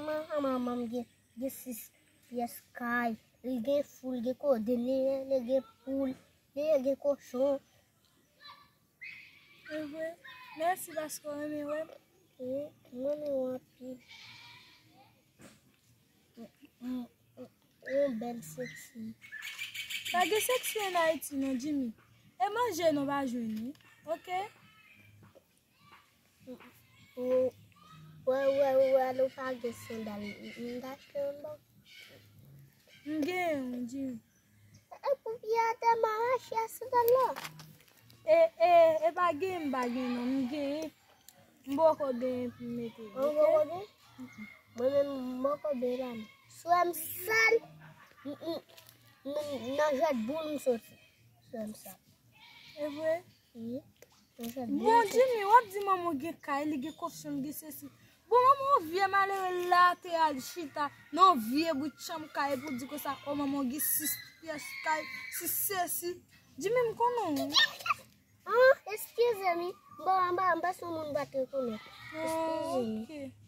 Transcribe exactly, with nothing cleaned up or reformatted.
Manman, manman m gen, gen sis pyès kay. Li gen foul, gen kodenè, li gen poul, li gen kochon. E vre? Mèsi paske w renmen wè m. Wi, mwen renmen w anpil. Yon bèl seksi. Pa gen seksi ann Ayiti non, Jimmy. E manje nou pa jwenn wi. Oke? Ou wè, wè, wè, ou pa gen sandal. M ta achte yon ba w. M gen yon, Jimmy. E pou pye a tèlman rache a sandal la. E, e, e pa gen, m pa gen non, m gen. M poko gen pou m mete. Ou poko gen? Mwen menm, m poko gen la. Sou m sal. M, m, m, nan jwèt boul m soti. Sou m sal. E vre? Wi. Nan jwèt boul Bon, m soti. Jimmy, w ap di manman w gen kay, li gen kochon, li gen sesi. Bon, manman w vye malere la te al chita nan vye bout chanm kay pou di konsa, o manman w gen sis pyès kay, sis sesi. Jimmy, m konnen w. Ah, eskize mi. Bon, anba, anba, se yon moun pa te rekonèt. Ah, Eskize mi. Oke.